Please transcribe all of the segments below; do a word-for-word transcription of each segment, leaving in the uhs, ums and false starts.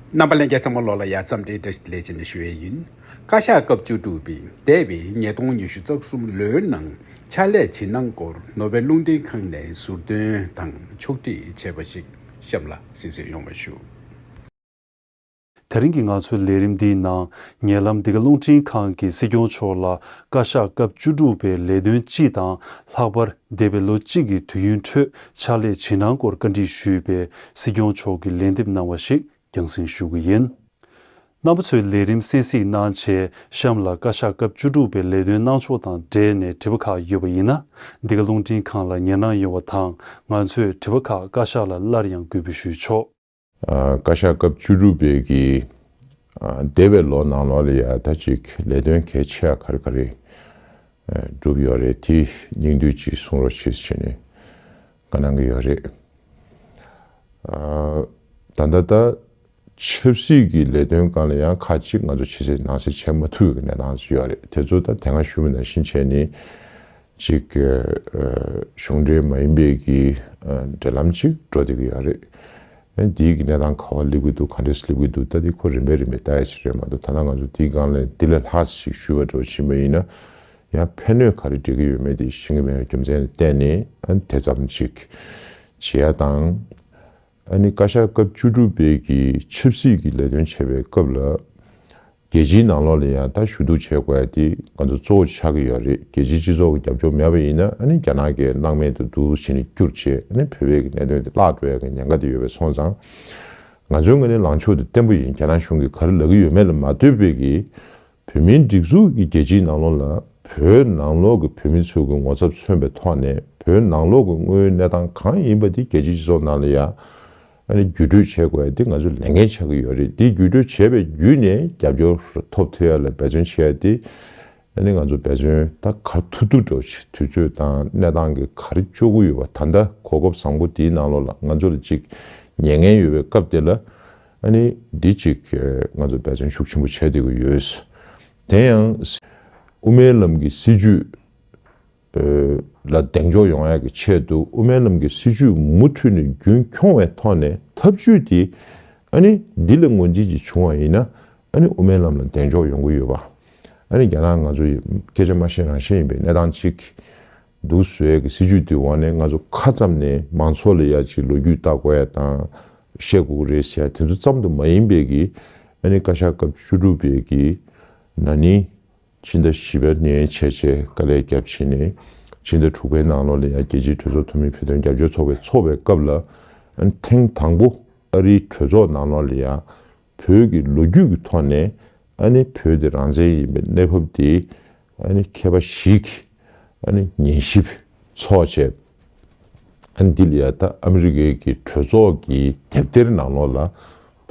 རྣམ་པ་ལྷན་རྒྱས་ཚང་མ་ལོགས་ལ་ཡ་འཚམས་འདྲིའི་བཀྲ་ཤིས་བདེ་ལེགས་ཞེས་ནས་ཞུ་ཡས་ཡིན། བཀའ་ཤག་སྐབས་བཅུ་དྲུག་པའི་འདས་པའི་ཉིས་སྟོང་ཉི་ཤུ་རྩ་གསུམ་ལོའི་ནང་ཕྱག་ལས་བྱེད་གནང་སྐོར་ནོར་ཝེ་རླུང་འཕྲིན་ཁང་ནས་ཟུར་འདོན་དང་ཕྱོགས་སྒྲིག་བྱས་པ་ཞིག་གཤམ་ལ་གསན་གཟིགས་ཡོང་བ་ཞུ། དེ་རིང་གི་ང་ཚོའི་ལས་རིམ་འདིའི་ནང་ཉེ་ལམ་འདི་ག་རླུང་འཕྲིན་ཁང་གིས་སྲིད་སྐྱོང་མཆོག་ལ་བཀའ་ཤག་སྐབས་བཅུ་དྲུག་པའི་ལས་དོན་སྤྱི་དང་ལྷག་པར་འདས་པའི་ལོ་གཅིག་གི་དུས་ཡུན་ཁྲོད་ཕྱག་ལས་བྱེད་གནང་སྐོར་བཀའ་འདྲི་ཞུས་པའི་སྲིད་སྐྱོང་མཆོག་གི་ལན་འདེབས་གནང་བ་ཞིག་རྒྱང་སྲིང་ཞུ་གི་ཡིན། རྣམ་པ་ཚོས་ལས་རིམ་གསན་གཟིགས་གནང་བྱས་གཤམ་ལ་བཀའ་ཤག་སྐབས་བཅུ་དྲུག་པའི་ལས་དོན་གནང་ཕྱོགས་དང་འབྲེལ་ནས་དྲི་བ་ཁག་ཡོད་པ་ཡིན་ན། འདི་ག་རླུང་འཕྲིན་ཁང་ལ་ཉན་གནང་ཡོང་བ་དང་ང་ཚོས་དྲི་བ་ཁག་བཀའ་ཤག་ལ་སླར་ཡང་འགོད་འབུལ་ཞུས་ཆོག་ཨ། བཀའ་ཤག་སྐབས་བཅུ་དྲུག་པའི་གི་ཨ། འདས་པའི་ལོ་ནང་ལོགས་ལ་ཡ་ད་ཅིག་ལས་དོན་གལ་ཆེ་བ་ག་རེ་ག་རེ་ཨ། བསྒྲུབས་ཡོད་རེད། དེ་སྙིང་བསྡུས་ཅིག་གསུང་རོགས་བྱེད་ཟེར་ནས་བཀའ་གནང་གི་ཡོད་རེད། ཨ། ད་ལྟ་ད་ཆབ་སྲིད་ཀྱི་ལས་དོན་སྒང་ལ་ཡང་ཁག་ཅིག་ང་ཚོ་ཕྱི་གསལ་ནང་གསལ་བྱེད་མ་ཐུབ་པའི་གནས་སྟངས་ཤིག་ཡོད་རེད། དེ་ཚོ་ད་དེ་སྔ་ཞུས་པ་ནང་བཞིན་བྱས་ནས་ཅིག་ཨ། གཞུང་འབྲེལ་མ་ཡིན་པའི་གི་ཨ། འབྲེལ་ལམ་ཅིག་འགྲོ་བསྡད་ཀྱི་ཡོད་རེད། ཨ། འདིའི་གི་གནས་སྟངས་ག་པར་སླེབས་ཀྱི་འདུག་ག་འདྲས་སླེབས་ཀྱི་འདུག་ད་འདི་ཁོ་རིམ་པས་རིམ་པས་ལྟ་ཡ་ཅིག་རེད་མ་གཏོགས། ད་ལྟ་ང་ཚོ་འདིའི་སྒང་ལ་འདི་ལས་ལྷག་ཅིག་ཞུས་པ་འདྲ་བོ་ཕྱིན་པ་ཡིན་ན། ཡང་ཕན་གནོད་ག་རེ་འབྲེལ་གྱི་ཡོད་མེད་དེ་ཤེས་ཀྱི་མེད་པའི་རྒྱུ་མཚན་ལ་བརྟེན་ནས་ཨ། དེ་ཙམ་ཅིག་བྱེད་ཡ་དང་། ཨ་ནི་བཀའ་ཤག་སྐབས་བཅུ་དྲུག་པའི་གི་ཆབ་སྲིད་ཀྱི་ལས་དོན་བྱེད་པའི་སྐབས་ལ། རྒྱལ་སྤྱིའི་ནང་ལོགས་ལ་ཡང་ད་ཞུ་གཏུག་བྱེད་དགོས་ཡ་དེ་ང་ཚོ་གཙོ་བོ་ཆགས་ཀྱི་ཡོད་རེད། རྒྱལ་སྤྱིའི་སྤྱི་ཚོགས་ཀྱི་རྒྱབ་སྐྱོར་མེད་པ་ཡིན་ན། ཨ་ནི་རྒྱ་ནག་གིས་སྣང་མེད་དུ་འདུག་ཟེར་ནས་བསྐྱུར་བྱས། ཨ་ནི་བོད་པའི་གི་གནད་དོན་དེ་བརླག་འགྲོ་ཡ་གི་ཉེན་ཁ་དེ་ཡོད་པ་སོང་ཙང་། ང་ཚོའི་ངོས་ནས་ལངས་ཕྱོགས་དེ་བརྟན་པོ་ཡིན། རྒྱ་ནག་གཞུང་གིས་ག་རེ་ལབ་ཀྱི་ཡོད་མེད་ལ་མ་ལྟོས་པའི་གི་བོད་མིའི་སྒྲིག་འཛུགས་ཀྱི་རྒྱལ་སྤྱིའི་ནང་ལོགས་ལ་བོད་ནང་ལོགས་ཀྱི་བོད་མི་ཚོ་གི་ངོ་ཚབ་མཚོན་པའི་ཐོག་ནས། བོད་ནང་ལོགས་ཀྱི་དངོས་ཡོད་གནས་སྟངས་གང་ཡིན་པ་དེ་རྒྱལ་སྤྱིའི་སྤྱི་ཚོགས་ནང་ལ་ཡ་ཨ་ནི་བརྒྱུད་སྤྲོད་བྱེད་དགོས་ཡ་དེ་ང་ཚོའི་ལས་འགན་ཆགས་ཀྱི་ཡོད་རེད། དེ་བརྒྱུད་སྤྲོད་བྱས་པའི་བརྒྱུད་ནས་རྒྱབ་སྐྱོར་ཐོབ་ཐུབ་ཡ་ལ་འབད་བརྩོན་བྱེད་ཡ་དེ། ཨ་ནི་ང་ཚོ་འབད་བརྩོན་ད་ག་ཐུབ་ཐུབ་འགྲོ་ཆེ། དུས་ཚོད་དང་གནས་སྟངས་ཀྱི་ག་རེ་སྤྱོད་ཀྱི་ཡོད་པ། ད་ལྟ་གོ་སྐབས་བཟང་པོ་དེའི་ནང་ལོགས་ལ་ང་ཚོ་ལ་ཅིག་ཉེ་ངན་ཡོད་པའི་སྐབས་དེ་ལ། ཨ་ནི་འདི་ཅིག་ང་ཚོ་འབད་བརྩོན་ཤུགས་ཆེན་པོ་བྱས་བསྡད་ཀྱི་ཡོད། དེ་ཡང་དབུ་མའི་ལམ་གྱི་སྲིད་བྱུས་ལ་གདེང་འཇོག་ཡོང་ཡག་གི་ཆེད་དུ། དབུ་མའི་ལམ་གྱི་སྲིད་བྱུས་མུ་མཐུད་ནས་རྒྱུན་འཁྱོངས་པའི་ཐོག་ནས་ཐབས་ཇུས་དེ། ཨ་ནི་འདི་ལས་ངོས་འཛིན་ཅིག་བྱུང་བ་ཡིན་ན། ཨ་ནི་དབུ་མའི་ལམ་ལ་གདེང་འཇོག་ཡོང་གི་ཡོད་པ། ཨ་ནི་རྒྱ་ནག་ང་ཚོ་ཡི་སྐད་ཆ་མ་བཤད་རང་བཤད་ཡིན་པའི་གནས་སྟངས་ཅིག་འདུག་བཟོ་ཡས་ཀྱི་སྲིད་བྱུས་དེའི་འོག་ནས་ང་ཚོ་ཁ་ཙམ་ནས་མང་ཚོགས་ལ་ཡ་ཅིག་ལོ་རྒྱུས་བལྟ་དགོས་ཡ་དང་བཤད་དགོས་ཀྱི་རེད་ཟེར་ཡ་དེ་ཚོ་ཙམ་དུ་མ་ཡིན་པའི་གི། ཨ་ནི་བཀའ་ཤག་སྐབས་བཅུ་དྲུག་པའི་གི་ན་ནིང་ཕྱི་ཟླ་བཞི་པའི་ནས་བྱས་བྱས་དཀའ་ལས་བརྒྱབ་བྱས་ནས། ཕྱི་ཟླ་དྲུག་པའི་ནང་ལོགས་ལ་ཡ་རྒྱལ་སྤྱིའི་གྲོས་ཚོགས་འཐུས་མི་བོད་དོན་རྒྱབ་སྐྱོར་ཚོགས་པའི་ཚོགས་པའི་སྐབས་ལ། ཨ་ནི་ཐེངས་དང་པོ་ཨ་རིའི་གྲོས་ཚོགས་ནང་ལོགས་ལ་ཡ་བོད་ཀྱི་ལོ་རྒྱུས་ཀྱི་ཐོག་ནས། ཨ་ནི་བོད་དེ་རང་བཙན་ཡིན་པའི་གནས་བབ་དེ་ཨ་ནི་མཁས་པ་ཞིག་ཨ་ནི་ཉན་ཞིབ་ཚོགས་བྱས། ཨ་ནི་འདི་ལ་ཡ་ད་ཨ་མི་རི་ཀའི་གི་གྲོས་ཚོགས་ཀྱི་དེབ་ཐེར་ནང་ལོགས་ལ་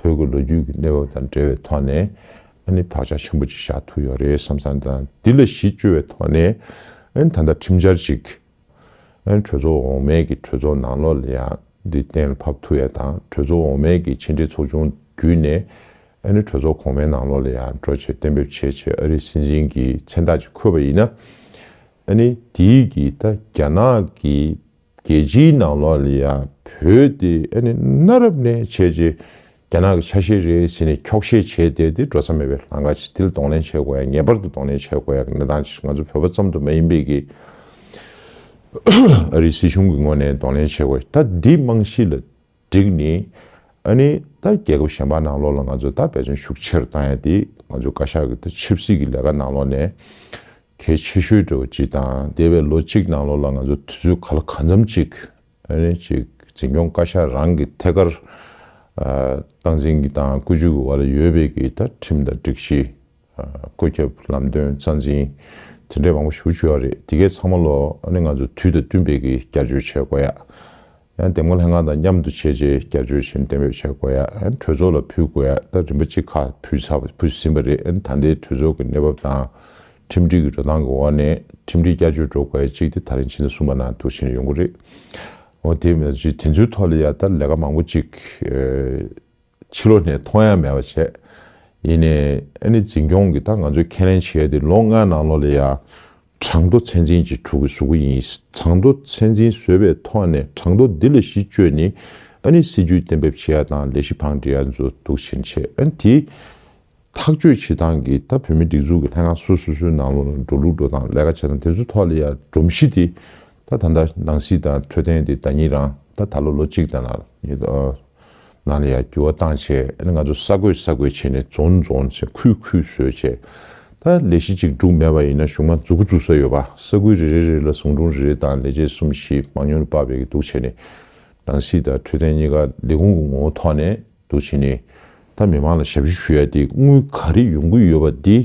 བོད་ཀྱི་ལོ་རྒྱུས་ཀྱི་གནས་བབ་དང་འབྲེལ་བའི་ཐོག་ནས་ཨ་ནི་བག་ཆགས་ཆེན་པོ་ཅིག་བཞག་ཐུབ་ཡོད་རེད་བསམ་བསམ་དང་། འདི་ལ་གཞི་བཅོལ་བའི་ཐོག་ནས། ཨ་ནི་ད་ལྟ་ཁྲིམས་འཆར་ཅིག་ཨ་ནི་གྲོས་ཚོགས་འོག་མའི་གི་གྲོས་ཚོགས་ནང་ལོགས་ལ་ཡང་འདི་གཏན་ལ་ཕབ་ཐུབ་ཡ་དང་། གྲོས་ཚོགས་འོག་མའི་གི་ཕྱི་འབྲེལ་ཚོགས་ཆུང་བརྒྱུད་ནས། ཨ་ནི་གྲོས་ཚོགས་གོང་མའི་ནང་ལོགས་ལ་ཡང་འགྲོ་བྱས་གཏན་འབེབས་བྱས་བྱས། ཨ་རིའི་སྲིད་འཛིན་གྱི་མཚན་རྟགས་ཅིག་འཁོད་པ་ཡིན་ན། ཨ་ནི་དེའི་གི་ད་རྒྱ་ནག་གི་རྒྱལ་སྤྱིའི་ནང་ལོགས་ལ་ཡང་བོད་དེ་ཨ་ནི་གནའ་རབས་ནས་བྱས་བྱས་རྒྱ་ནག་གི་ཆ་ཤས་རེད་ཟེར་ནས་འཁྱོག་བཤད་བྱས་ཏེ། དེ་འགྲོ་ས་མེད་པའི་ལམ་ཁ་ཅིག་དེ་ལ་གདོང་ལེན་བྱེད་དགོས་ཡ། ངེས་པར་དུ་གདོང་ལེན་བྱེད་དགོས་ཡ་གི་གནས་སྟངས་ཅིག་ང་ཚོ་བོད་པ་ཙམ་དུ་མ་ཡིན་པའི་གི་ཨ་རིའི་སྲིད་གཞུང་གི་ངོས་ནས་གདོང་ལེན་བྱེད་དགོས། ད་འདི་རྨང་གཞི་ལ་བསྒྲིགས་ནས། ཨ་ནི་ད་རྒྱལ་ཁབ་གཞན་པ་ནང་ལོགས་ལ་ང་ཚོ་ད་འབད་བརྩོན་ཤུགས་ཆེར་བཏང་ཡ་དེ་ང་ཚོ་བཀའ་ཤག་གི་ད་ཆབ་སྲིད་ཀྱི་ལས་ཀ་ནང་ལོགས་ནས་གལ་ཆེ་ཤོས་འདྲ་བོ་ཅིག་དང་། འདས་པའི་ལོ་གཅིག་ནང་ལོགས་ལ་ང་ཚོ་དུས་ཚོད་ག་ལ་གང་འཚམ་ཅིག་ཨ་ནི་ཅིག་འཛིན་སྐྱོང་བཀའ་ཤག་རང་གི་ཐད་ཀར་ཨ་སྟངས་འཛིན་གྱི་དང་བཀོད་ཇུས་ཀྱི་འོག་ལ་ཡོད་པའི་གི་ད་ཁྲིམས་དང་སྒྲིག་གཞི། ཨ་བཀོད་ཁྱབ་ལམ་སྟོན་རྩ་འཛིན་དེ་འདྲའི་མང་པོ་ཞེ་པོ་ཅིག་ཡོད་རེད། དེ་གའི་ཚང་མ་ལོ་ཨ་ནི་ང་ཚོ་དུས་དང་བསྟུན་པའི་གི་བསྐྱར་བཅོས་བྱེད་དགོས་ཡ། ཡང་འདེམས་ངོ་ལྷན་ཁང་དང་མཉམ་དུ་བྱས་རྗེས་བསྐྱར་བཅོས་བྱས་གཏན་འབེབས་བྱེད་དགོས་ཡ། ཡང་གྲོས་ཚོགས་ལ་ཕུལ་དགོས་ཡ། ད་རིམ་པ་གཅིག་ཁག་ཕུལ་ཚར་བ་ཕུལ་ཟིན་པ་རེད། ཨ་ནི་ད་ལྟའི་གྲོས་ཚོགས་ཀྱི་གནས་བབ་དང་ཁྲིམས་སྒྲིག་གི་འགྲོ་སྟངས་ཀྱི་འོག་ནས་ཁྲིམས་སྒྲིག་བསྐྱར་བཅོས་འགྲོ་དགོས་ཡ་གཅིག་དེ་ད་རིང་ཕྱི་ཟླ་གསུམ་པ་ནང་འདུག་བྱས་ནས་ཡོང་གི་རེད། འོ་དེ་མ་ཟད་དེ་ཚོའི་ཐོག་ལ་ཡ་ད་ལས་ཀ་མང་པོ་ཅིག་ཨེ་ཕྱི་ལོགས་ནས་མཐོང་ཡ་མེད་པ་བྱས། ཡིན་ནའི་ཨ་ནི་འཛིན་སྐྱོང་གི་ད་ང་ཚོས་ཁས་ལེན་བྱས་ཏེ་ལོ་ལྔའི་ནང་ལོགས་ལ་ཡ་གྲངས་ཐོ་ཚད་འཛིན་ཅིག་གྲུབ་ཀྱི་བཟོ་གི་ཡིན། གྲངས་ཐོ་ཚད་འཛིན་བཟོས་པའི་ཐོག་ནས་གྲངས་ཐོ་འདི་ལ་གཞི་བཅོལ་ནས་ ཨ་ནི་སྲིད་ཇུས་གཏན་འབེབས་བྱེད་ཡ་དང་ལས་གཞི་བང་སྒྲིག་ཡ་ཚོ་འདུག་ཕྱིན་ཆད། ཨ་ནི་དེ་ཐག་གཅོད་བྱེད་སྟངས་ཀྱི་ད་བོད་མི་སྒྲིག་འཛུགས་ཀྱི་ལྷན་ཁང་སོ་སོ་སོའི་ནང་ལོགས་ལ་འགྲོ་ལུགས་འགྲོ་སྟངས་ལས་ཀ་བྱེད་སྟངས་དེ་ཚོའི་ཐོག་ལ་ཡ་སྒྲོམ་གཞི་དེ་ད་ད་ལྟ་ནང་སྲིད་དང་འཕྲོད་བསྟེན་དེ་ཟླ་ཉིན་རང་ད་ད་ལོ་ལོ་གཅིག་དང་ལ་ནང་ལ་ཡ་འགྱུར་བ་བཏང་བྱས། ཨ་ནི་ང་ཚོ་ས་ཁུལ་ས་ཁུལ་བྱས་ནས་རྫོང་རྫོང་བྱས་ཁུལ་ཁུལ་བཟོས་བྱས། ད་ལས་གཞི་གཅིག་འགྲུབ་མེད་པ་ཡིན་ན་གཞུང་མང་འཛུགས་འགོ་འཛུགས་ས་ཡོད་པ། ས་ཁུལ་རེ་རེ་རེ་ལ་ཟུང་དྲུང་རེ་རེ་དང་ལས་བྱེད་གསུམ་བཞི་མང་ཉུང་ལ་དཔག་པའི་གི་འདུག་བྱས་ནས་ནང་སྲིད་དང་འཕྲོད་བསྟེན་གཉིས་ཀ་ལས་ཁུངས་ཀྱི་ངོ་བོ་ཐོག་ནས་འདུག་བྱས་ནས་ད་མི་མང་ལ་ཞབས་ཞུ་ཞུ་ཡ་དེ་དངུལ་ག་རེ་ཡོང་གི་ཡོད་པ་འདི་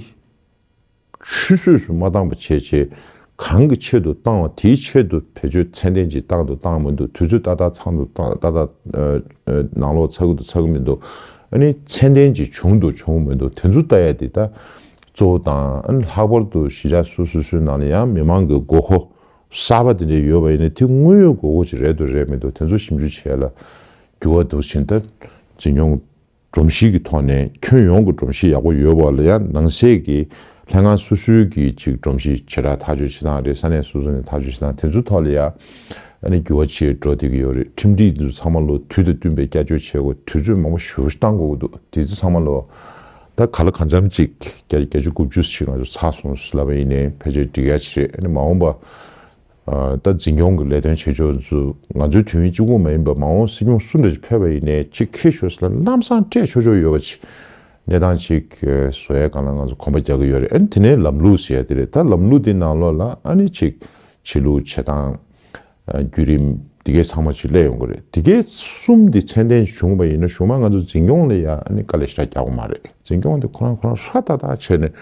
ཆུད་ཟོས་སུ་མ་བཏང་པ་བྱས་བྱས། གང་གི་ཆེད་དུ་བཏང་བ་དེའི་ཆེད་དུ་བེད་སྤྱོད་ཚད་ལྡན་ཅིག་བཏང་འདུག་བཏང་མི་འདུག་དུས་ཚོད་ཏག་ཏག་ཚང་འདུག་ཏག་ཏག་ཏག་ཨ་ཨ་ནང་ལོགས་ཚར་གི་འདུག་ཚར་གི་མི་འདུག་ཨ་ནི་ཚད་ལྡན་ཅིག་བྱུང་འདུག་བྱུང་མི་འདུག་དེ་ཚོ་ལྟ་ཡ་དེ་ད་གཙོ་བོ་དང་། ཨ་ནི་ལྷག་པར་དུ་གཞིས་ཆགས་སོ་སོ་སོའི་ནང་ལ་ཡང་མི་མང་གི་དགོས་མཁོ་གསར་པ་དེ་འདྲ་ཡོད་པ་ཡིན་ན་དེ་དངོས་ཡོད་དགོས་མཁོ་ཅིག་རེད་འདུག་རེད་མི་འདུག་དེ་ཚོ་ཞིབ་འཇུག་བྱེད་ཡ་ལ་འགྱུར་བ་འདུག་ཕྱིན། ད་འཛིན་སྐྱོང་སྒྲོམ་གཞི་གི་ཐོག་ནས་ཁྱོན་ཡོངས་ཀྱི་སྒྲོམ་གཞི་ཡག་པོ་ཡོད་པ་ལ་ཡང་ནང་སའི་གི་ལྷན་ཁང་སོ་སོའི་གི་ཅིག་སྒྲོམ་གཞི་བྱེ་བྲག་ཐག་གཅོད་བྱེད་སྟངས་རེད། ས་གནས་སོ་སོ་ནས་ཐག་གཅོད་བྱེད་སྟངས་དེ་ཚོའི་ཐོག་ལ་ཡང་ཨ་ནི་འགྱུར་བ་ཆེ་འགྲོ་བསྡད་ཀྱི་ཡོད་རེད། ཁྲིམས་སྒྲིག་འདི་ཚོ་ཚང་མ་ལོ་དུས་དང་བསྟུན་པའི་བསྐྱར་བཅོས་བྱེད་དགོས། དུས་ཚོད་མང་པོ་ཞེ་པོ་ཅིག་བཏང་དགོས་ཀྱི་འདུག་དེ་ཚོ་ཚང་མ་ལོ་ད་ག་ལ་གང་འཚམ་ཅིག་བརྒྱ་བརྒྱད་ཅུ་དགུ་བཅུ་ཞིག་ང་ཚོ་ཚར་སོང་ལབ་པ་ཡིན་ནའི་ཕལ་ཆེར་འགྲིག་ཡ་ཅིག་རེད། ཨ་ནི་མ་འོངས་པ། ཨ་ད་འཛིན་སྐྱོང་གི་ལས་དོན་བྱེད་ཕྱོགས་ཚོ་ང་ཚོའི་དུས་ཡུན་གཅིག་པོ་མ་ཡིན་པར་མ་འོངས་སྲིད་སྐྱོང་སུ་འདྲ་ཞིག་ཕེབས་པ་ཡིན་ནའི་ཅིག་ཁེ་ཤོར་ས་ལ་ལམ་སང་སྤྲད་ཆོག་ཆོག་ཡོད་པ་ཅིག་གནས་སྟངས་ཅིག་བཟོ་ཡས་སྒང་ལ་ང་ཚོ་གོམ་པ་རྒྱག་གི་ཡོད་རེད། ཨ་ནི་དེ་ནས་ལམ་ལུགས་ཟེར་ཡ་དེ་རེད། ད་ལམ་ལུགས་དེ་ནང་ལོགས་ལ་ཨ་ནི་ཅིག་བྱེད་ལུགས་བྱེད་སྟངས་བརྒྱུད་རིམ་དེ་གས་ཚང་མ་ཅིག་སླེབས་ཡོང་གི་རེད། དེ་གས་གསུམ་དེ་ཚད་ལྡན་བྱུང་བ་ཡིན་ན་གཞུག་མ་ང་ཚོ་འཛིན་སྐྱོང་ལ་ཡ་ཨ་ནི་དཀའ་ལས་ཞེ་དྲག་རྒྱག་དགོས་མ་རེད། འཛིན་སྐྱོང་དེ་ཁོ་རང་ཁོ་རང་ཧྲ་ཏག་ཏག་བྱས་ནས་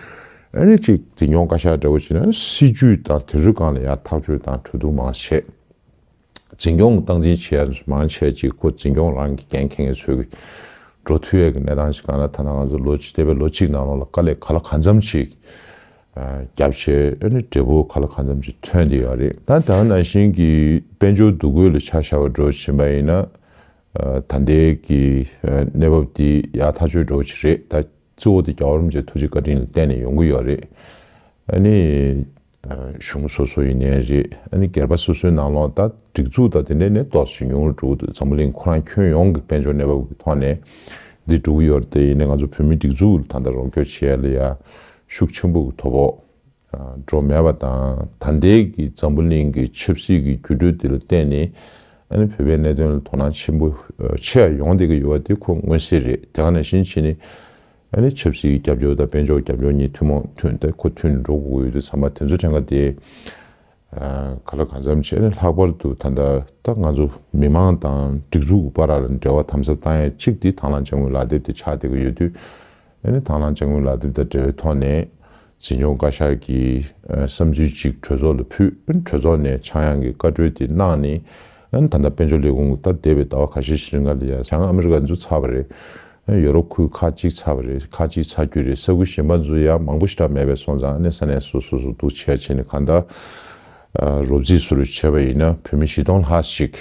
ཨ་ནི་ཅིག་འཛིན་སྐྱོང་བཀའ་ཤག་འདྲ་བོ་བྱས་ན་སྲིད་ཇུས་དང་དེ་ཚོའི་སྒང་ལ་ཡ་ཐག་གཅོད་དང་གྲོས་བསྡུར་མང་བྱས། འཛིན་སྐྱོང་སྟངས་འཛིན་བྱེད་ཡ་མང་ཆེ་ཅིག་ཁོ་འཛིན་སྐྱོང་རང་གི་འགན་འཁྱེར་མཁན་ཚོས་འགྲོ་ཐུབ་ཡ་གི་གནས་སྟངས་ཤིག་གང་ལ་ཐ་ན་ང་ཚོ་ལོ་གཅིག་འདས་པའི་ལོ་གཅིག་ནང་ལོགས་ལ་དཀའ་ལས་ག་ལ་གང་འཚམ་ཅིག་ཨ་བརྒྱབ་བྱས། ཨ་ནི་འབྲས་བུ་ག་ལ་གང་འཚམ་ཅིག་ཐོན་བསྡད་ཡོད་རེད། ད་དེ་ནང་བཞིན་གྱི་དཔལ་འབྱོར་འདུ་འགོད་ལ་ཆ་བཞག་པ་འདྲ་བོ་ཕྱིན་པ་ཡིན་ན། ཨ་ད་ལྟའི་གི་ཨ་གནས་བབ་འདི་ཡག་ཐག་ཆོད་འདྲ་བོ་ཅིག་རེད། ད་གཙོ་བོ་དེ་རྒྱལ་བ་རིན་པོ་ཆེ་ཐུགས་རྗེ་བཀའ་དྲིན་ལ་བརྟེན་ནས་ཡོང་གི་ཡོད་རེད། ཨ་ནི། གཞུང་སོ་སོ་ཡིན་ནའི་རེད། ཨ་ནི་སྒེར་པ་སོ་སོའི་ནང་ལོགས་ད་སྒྲིག་འཛུགས་དང་དེ་འདྲའི་ནས་ཏོག་ཙམ་ཉུང་རུ་འགྲོ་གི་འདུག་འཛམ་བུ་གླིང་ཁོ་རང་ཁྱོན་ཡོངས་ཀྱི་དཔལ་འབྱོར་གནས་བབ་ཀྱི་ཐོག་ནས་འདི་འགྲོ་གི་ཡོད་རེད། དེ་ཡིན་ནའི་ང་ཚོ་བོད་མིའི་སྒྲིག་འཛུགས་ལ་ད་ལྟ་རོགས་སྐྱོར་བྱེད་ཡ་ལ་ཡ་ཤུགས་ཆེན་པོ་གི་དོ་ཕོག་འགྲོ་མེད་པ་དང་། ད་ལྟའི་གི་འཛམ་བུ་གླིང་གི་ཆབ་སྲིད་ཀྱི་འགྱུར་འགྲོས་འདི་ལ་བརྟེན་ནས་ཨ་ནི་བོད་པའི་གནད་དོན་ལ་དོ་སྣང་ཆེན་པོ་ཆེ་ཡ་ཡོང་བསྡད་ཀྱི་ཡོད་པ་དེ་ཁོ་མངོན་གསལ་རེད། དེ་ག་ནང་བཞིན་བྱས་ནས། ཨ་ནི་ཆབ་སྲིད་རྒྱབ་སྐྱོར་དང་དཔལ་འབྱོར་རྒྱབ་སྐྱོར་གཉིས་ཐུན་མོང་ཐུན་ཏེ་ཁོ་ཐུན་འགྲོ་དགོས་ཀྱི་ཡོད་དུས་ཙམ་པ་དེ་ཚོ་ཕྲན་ཁ་དེ་ཨ་ག་ལ་གང་འཚམ་བྱས་ནས་ལྷག་པར་དུ་ད་ལྟ་ད་ང་ཚོ་མི་མང་དང་སྒྲིག་འཛུགས་ཀྱི་བར་ལ་འབྲེལ་བ་དམ་ཟབ་བཏང་ཡ་གཅིག་དེ་དང་བླངས་དཔྱ་དངུལ་ལག་དེབ་དེ་ཆགས་བསྡད་ཀྱི་ཡོད་དུས། ཨ་ནི་དང་བླངས་དཔྱ་དངུལ་ལག་དེབ་དང་འབྲེལ་བའི་ཐོག་ནས་འཛིན་སྐྱོང་བཀའ་ཤག་གིས་ཨ་བསམ་ཚུལ་གཅིག་གྲོས་ཚོགས་ལ་ཕུལ། ཨ་ནི་གྲོས་ཚོགས་ནས་ཆག་ཡང་གི་བཀའ་འཁྲོལ་དེ་གནང་ནས། ཨ་ནི་ད་ལྟ་དཔལ་འབྱོར་ལས་ཁུངས་ཀྱིས་ད་འདས་པའི་ཟླ་བ་ཁ་ཤས་ཤིག་རིང་ལ་ཡ་བྱང་ཨ་མི་རི་ཀ་འཛུལ་ཚར་བ་རེད། ཡོ་རོབ་ཁུལ་ཁག་གཅིག་ཚར་བ་རེད། ཁག་གཅིག་ཚར་རྒྱུ་རེད། ས་ཁུལ་གཞན་པ་ཚོ་ཡང་མང་པོ་ཞེ་དྲག་མེད་པའི་སོང་ཙང་། ཨ་ནི་ས་གནས་སོ་སོ་སོ་འདུག་བྱས་བྱས་ནས་གང་ལྟར་ཨ་རོབ་རྩིས་སུ་རུ་བྱས་པ་ཡིན་ན་བོད་མི་བཞི་སྟོང་ལྷག་ཞིག་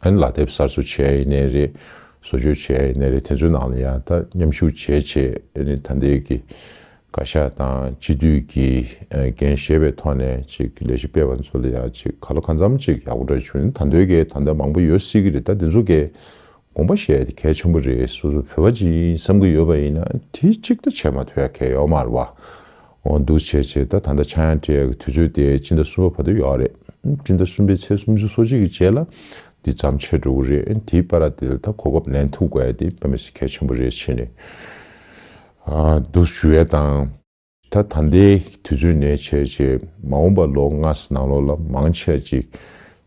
ཨ་ནི་ལག་དེབ་གསར་བཟོ་བྱས་ཡིན་ནའི་རེད། བཟོ་བཅོས་བྱས་ཡིན་ནའི་རེད། དེ་ཚོའི་ནང་ལ་ཡང་ད་མཉམ་ཞུགས་བྱས་བྱས། ཨ་ནི་ད་ལྟའི་གི་བཀའ་ཤག་དང་སྤྱི་འཐུས་ཀྱི་ཨ་འགན་བཞེས་པའི་ཐོག་ནས་ཅིག་ལས་གཞི་སྤེལ་བ་ཚོ་ལ་ཡང་ཅིག་ག་ལ་གང་འཚམ་ཅིག་ཡག་པོ་འདྲ་བྱུང་། ད་ལྟའི་གི་ད་ལྟ་མང་པོ་ཡོད་སྲིད་ཀྱི་རེད། ད་དེ་ཚོ་གི་དགོངས་པ་བཞེས་ཡ་དེ་གལ་ཆེན་པོ་རེད། སོ་སོ་བོད་པ་ཅིག་ཡིན་བསམ་གྱི་ཡོད་པ་ཡིན་ན་དེ་གཅིག་ད་བྱེད་མ་ཐུབ་ཡ་གལ་ཡོད་མ་རེད་བ། འོ་འདུག་བྱས་བྱས་ད་ད་ལྟ་ཆག་ཡང་སྤྲད་ཡ་གི་དུས་ཚོད་དེ་སྤྱི་ཟླ་གསུམ་པ་བར་དུ་ཡོད་རེད། སྤྱི་ཟླ་གསུམ་པའི་ཚེས་སུམ་ཅུ་སོ་གཅིག་གི་རྗེས་ལ་འདི་མཚམས་ཆད་འགྲོ་གི་རེད། དེའི་བར་དེ་ལ་ད་གོ་སྐབས་ལེན་ཐུབ་དགོས་ཡ་དེ་དཔེ་མི་སྲིད་གལ་ཆེན་པོ་རེད་བྱས་ནས། ཨ་འདུག་ཞུ་ཡ་དང་། ད་ད་ལྟའི་དུས་ཚོད་ནས་བྱས་བྱས་མ་འོངས་པ་ལོ་ལྔ་ཙམ་ནང་ལོགས་ལ་མང་ཆེ་ཅིག་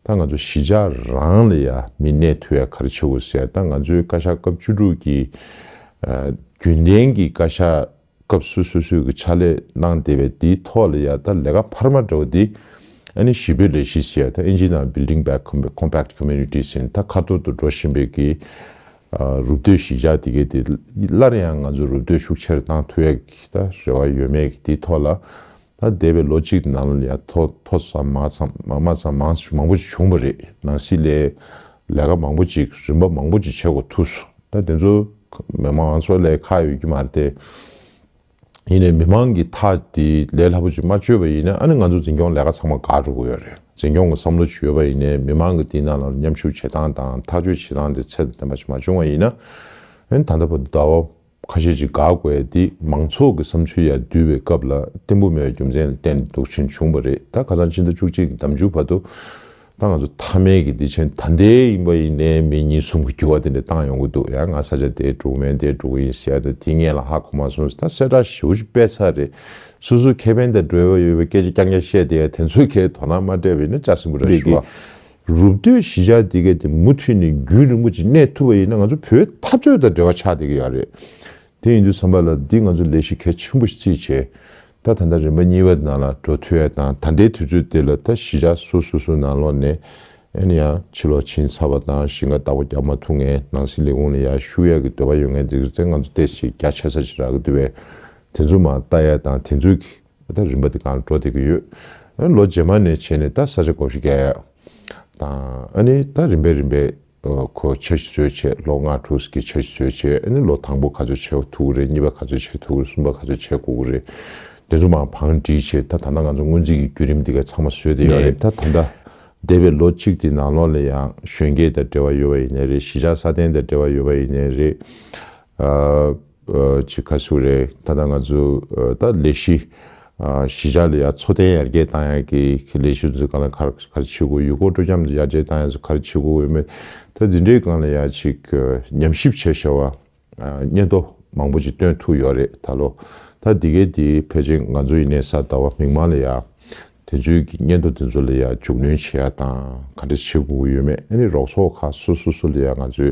ད་ང་ཚོ་གཞིས་ཆགས་རང་ལ་ཡ་མི་གནས་ཐུབ་ཡ་ག་རེ་བྱེད་དགོས་ཟེར་ཡ། ད་ང་ཚོའི་བཀའ་ཤག་སྐབས་བཅུ་དྲུག་གི་ཨ་རྒྱུན་ལྡན་གྱི་བཀའ་ཤག་སྐབས་སུ་སོ་སོའི་གི་ཕྱག་ལས་གནང་བསྡད་པའི་དེའི་ཐོག་ལ་ཡ་ད་ལས་ཀ་འཕར་མ་འདྲ་བོ་འདི་ཨ་ནི་གཞིས་སྤོའི་ལས་གཞི་ཟེར་ཡ། ད་ཨིན་ཇིའི་ནང་Building Back Compact Communities ཡིན། ད་ཁ་ཐོར་དུ་འགྲོ་བཞིན་པའི་གི་ཨ་རུབ་སྟོད་གཞིས་ཆགས་དེ་གའི་དེ་སླར་ཡང་ང་ཚོ་རུབ་སྟོད་ཤུགས་ཆེར་བཏང་ཐུབ་ཡ་གི་ད་རེ་བ་ཡོད་མེད་ཀྱི་དེའི་ཐོག་ལ། ད་འདས་པའི་ལོ་གཅིག་ནང་ལ་ཡ་མཐོ་མཐོ་ཙམ་དམའ་ཙམ་དམའ་དམའ་ཙམ་མང་མང་པོ་ཞིག་བྱུང་བ་རེད། ནང་སྲིད་ལས་ལས་ཀ་མང་པོ་ཅིག་རིམ་པ་མང་པོ་ཅིག་བྱེད་དགོས་ཐུག་སོང་། ད་དེ་ཚོ་མི་མང་ཚོ་ལས་ཁག་ཡོད་ཀྱི་མ་རེད་དེ། ཡིན་ནའི་མི་མང་གིས་ཐག་དེ་ལས་སླ་པོ་ཅིག་མ་གཅོད་པ་ཡིན་ན། ཨ་ནི་ང་ཚོ་འཛིན་སྐྱོང་ལས་ཀ་ཚང་མ་འགག་འགྲོ་གི་ཡོད་རེད། འཛིན་སྐྱོང་གི་བསམ་བློ་ཅིག་ཡོད་པ་ཡིན་ནའི་མི་མང་གི་དེའི་ནང་ལ་མཉམ་ཞུགས་བྱེད་སྟངས་དང་ཐག་གཅོད་བྱེད་སྟངས་དེ་ཚད་དང་ལྡན་པ་ཞིག་མ་བྱུང་བ་ཡིན་ན། ཨ་ནི་ད་ལྟ་བར་དུ་ཟླ་བ་ཁ་ཤས་ཅིག་འགག་དགོས་དེ་མང་ཚོགས་ཀྱི་བསམ་ཚུལ་ཡར་བསྡུས་པའི་སྐབས་ལ་བརྟན་པོ་མེད་པའི་རྒྱུ་མཚན་ལ་བརྟེན་འདུག་ཕྱིན་བྱུང་བ་རེད། ད་ཁ་སང་ཕྱི་ཟླ་བཅུ་གཅིག་གི་ཟླ་མཇུག་བར་དུ། ད་ང་ཚོ་མཐའ་མའི་གི་དེ་ཆེན་ད་ལྟའི་ཡིན་པ་ཡིན་ནའི་མི་གཉིས་གསུམ་གྱི་འགྱུར་བ་དེ་འདྲ་བཏང་ཡོང་གི་འདུག་ཡང་ང་ས་ཆ་དེ་འགྲོ་གི་མེད་དེ་འགྲོ་གི་ཡིན་ཟེར་ཡ་དེ་དེ་སྔོན་ལ་ཧ་གོ་མ་སོང་། ད་གསལ་བསྒྲགས་ཞེ་པོ་ཅིག་སྤེལ་ཚར་རེད། སོ་སོའི་ཁེ་ཕན་དང་འབྲེལ་བ་ཡོད་པའི་སྐད་ཆ་རྐྱང་རྐྱང་བཤད་དེ་ཡ་དེ་ཚོའི་གའི་དོ་སྣང་མ་སྤྲད་པ་ཡིན་ན་ལྕགས་སྲིན་པོ་ར་ཞུ་བ། རུབ་སྟོད་གཞིས་ཆགས་འདི་གའི་དེ་མུ་མཐུད་ནས་རྒྱུན་རིང་པོ་ཅིག་གནས་ཐུབ་པ་ཡིན་ན་ང་ཚོ་བོད་འཐབ་རྩོད་དང་འབྲེལ་བ་ཆགས་བསྡད་ཀྱི་ཡོད་རེད། དེ་ཡིན་དུས་ཙམ་པ་ལ་འདི་ང་ཚོ་ལས་གཞི་གལ་ཆེན་པོ་ཞིག་བརྩིས་བྱས། ད་ད་ལྟ་རིམ་པ་གཉིས་པ་ནང་ལ་འགྲོ་ཐུབ་ཡ་དང་། ད་ལྟའི་དུས་ཚོད་དེ་ལ་ད་གཞིས་ཆགས་སོ་སོ་སོ་ནང་ལོགས་ནས་ཨ་ནི་ཡང་ཕྱི་ལོགས་ཕྱིན་ཚར་བ་དང་། ཞིང་ཁ་བདག་པོ་རྒྱག་མ་ཐུབ་མཁན། ནང་སྲིད་ལས་ཁུངས་ལ་ཡར་ཞུགས་ཡ་གི་འདོད་པ་ཡོད་མཁན་དེ་ཚོ་དེ་ང་ཚོ་ཏོག་ཙམ་རྒྱ་ཆེ་ས་ཅིག་རག་གི་འདུག་པས། དེ་ཚོ་མར་ལྟ་ཡ་དང་། དེ་ཚོའི་གི་ད་རིམ་པ་དེ་གང་འགྲོ་བསྡད་ཀྱི་ཡོད། ཨ་ནི་ལོ་རྗེས་མ་ནས་བྱས་ནས་ད་ས་ཆ་བགོ་བཤའ་རྒྱག་ཡ་དང་། ཨ་ནི་ད་རིམ་པས་རིམ་པས་ཨ་ཁོ་འཆར་གཞི་བཟོས་བྱས། ལོ་ལྔ་དྲུག་གི་འཆར་གཞི་བཟོས་བྱས། ཨ་ནི་ལོ་དང་པོ་ག་ཚོད་བྱེད་ཐུབ་ཀྱི་རེད། གཉིས་པ་ག་ཚོད་བྱེད་ཐུབ་ཀྱི་རེད། གསུམ་པ་ག་ཚོད་བྱེད་དགོས་ཀྱི་རེད། དེ་ཚོ་མར་བང་སྒྲིག་བྱས། ད་ད་ལྟ་ང་ཚོ་སྔོན་རྩིས་ཀྱི་བརྒྱུད་རིམ་འདི་ག་ཚང་མ་བཟོས་བསྡད་ཡོད་རེད། ད་ད་ལྟ་འདས་པའི་ལོ་གཅིག་དེ་ནང་ལོགས་ལ་ཡང་གཞོན་སྐྱེས་དང་འབྲེལ་བ་ཡོད་པ་ཡིན་ནའི་རེད། གཞིས་ཆགས་སྲ་བརྟན་དང་འབྲེལ་བ་ཡོད་པ་ཡིན་ནའི་རེད། ཨ་ཨ་ཅིག་ག་ཟེར་རེད། ད་ལྟ་ང་ཚོ་ཨ་ད་ལས་གཞི་ཨ་གཞིས་ཆགས་ལ་ཡ་འཚོ་རྟེན་ཡར་རྒྱས་བཏང་ཡ་གི་ལས་གཞི་ཚོའི་སྒང་ལ་ག་རེ་ག་རེ་བྱེད་དགོས། ཡུལ་སྐོར་སྤྲོ་འཆམ་ཡར་རྒྱས་བཏང་ཡ་ཚོ་ག་རེ་བྱེད་དགོས་ཡོད་མེད། ད་འཛིན་གྲྭའི་སྒང་ལ་ཡ་ཅིག་ཨ་ཉམས་ཞིབ་བྱས་བཞག་པ། ཨ་སྙན་ཐོ་མང་པོ་ཅིག་བཏོན་ཐུབ་ཡོད་རེད་ད་ལོ། ད་འདི་གའི་དེ་ཕལ་ཆེར་ང་ཚོ་ཡིན་ནའི་གཟའ་ཟླ་བ་མིག་དམར་ལ་ཡ་དེ་ཚོའི་གི་སྙན་ཐོ་དེ་ཚོ་ལ་ཡ་མཇུག་སྣོན་བྱེད་ཡ་དང་། ག་འདྲ་བྱེད་དགོས་ཀྱི་ཡོད་མེད། ཨ་ནི་རོགས་ཚོགས་ཁག་སོ་སོ་སོ་ལ་ཡ་ང་ཚོའི་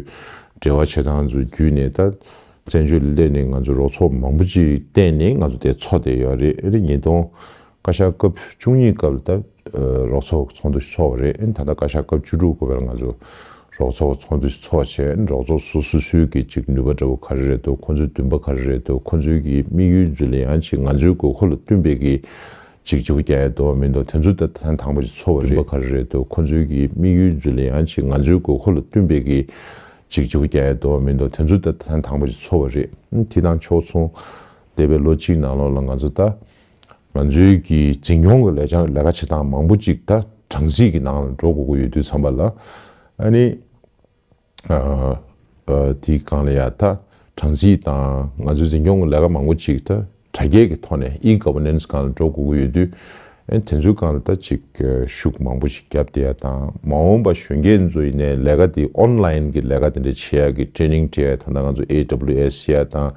འབྲེལ་བ་བྱེད་སྟངས་ཚོ་བརྒྱུད་ནས། ད་བཙན་བྱོལ་ལ་སླེབས་ནས་ང་ཚོ་རོགས་ཚོགས་མང་པོ་ཅིག་བརྟེན་ནས་ང་ཚོ་དེ་འཚོ་བསྡད་ཡོད་རེད། ཨ་ནི་ཉིས་སྟོང་བཀའ་ཤག་སྐབས་བཅུ་གཉིས་སྐབས་ལ་ད་ཨ་རོགས་ཚོགས་ཚོགས་འདུ་ཚོགས་པ་རེད། ཨ་ནི་ད་ལྟ་བཀའ་ཤག་སྐབས་བཅུ་དྲུག་སྐབས་ལ་ང་ཚོ་རོགས་ཚོགས་ཚོགས་འདུ་ཚོགས་བྱས། ཨ་ནི་རོགས་ཚོགས་སོ་སོ་སོའི་གི་ཅིག་ནུས་པ་འདྲ་བོ་ག་རེ་རེད་འདུག་ཁོང་ཚོའི་འདུན་པ་ག་རེ་རེད་འདུག་ཁོང་ཚོའི་གི་དམིགས་ཡུལ་ཚོ་ལ་ཡང་ཅིག་ང་ཚོའི་དགོས་མཁོ་ལ་བསྟུན་པའི་གི་ཅིག་བྱེད་སྒོ་རྒྱག་ཡ་འདུག་མི་འདུག་དེ་ཚོ་ད་ཐེངས་དང་པོ་ཅིག་ཚོགས་པ་རེད། འདུན་པ་ག་རེ་རེད་འདུག་ཁོང་ཚོའི་གི་དམིགས་ཡུལ་ཚོ་ལ་ཡང་ཅིག་ང་ཚོའི་དགོས་མཁོ་ལ་བསྟུན་པའི་གི་ཅིག་བྱེད་སྒོ་རྒྱག་ཡ་འདུག་མི་འདུག་དེ་ཚོ་ད་ཐེངས་དང་པོ་ཅིག་ཚོགས་པ་རེད། ཨ་ནི་དེ་དང་ཕྱོགས་མཚུངས་འདས་པའི་ལོ་གཅིག་ནང་ལོགས་ལ་ང་ཚོ་ད་ང་ཚོའི་གི་འཛིན་སྐྱོང་གི་ལས་བྱ་ལས་ཀ་བྱེད་སྟངས་མང་པོ་ཅིག་ད་གྲངས་རྩིས་ཀྱི་ནང་ལ་འགྲོ་དགོས་ཀྱི་ཡོད་དུས་ཙམ་པ་ལ། ཨ་ནི་ཨ་ཨ་དེའི་སྒང་ལ་ཡ་ད་གྲངས་རྩིས་དང་ང་ཚོའི་འཛིན་སྐྱོང་གི་ལས་ཀ་མང་པོ་ཅིག་ད་དྲ་རྒྱའི་གི་ཐོག་ནས་ཨི་གོ་ཝར་ནན་སི་སྒང་ལ་འགྲོ་དགོས་ཀྱི་ཡོད་དུས། ཨ་ནི་དེ་ཚོའི་སྒང་ལ་ད་ཅིག་ཤུགས་མང་པོ་ཞིག་བརྒྱབ་བསྡད་ཡ་དང་། མ་འོངས་པ་གཞོན་སྐྱེས་ཚོ་ཡིན་ནའི་ལས་ཀ་དེ་ཨོན་ལའིན་གི་ལས་ཀ་དེ་འདྲ་བྱེད་ཡ་གི་ཊེ་ནིང་སྤྲད་ཡ། ད་ལྟ་ང་ཚོ་ཨེ་ཌབ་ལིའུ་ཨེ་སི་ཟེར་ཡ་དང་།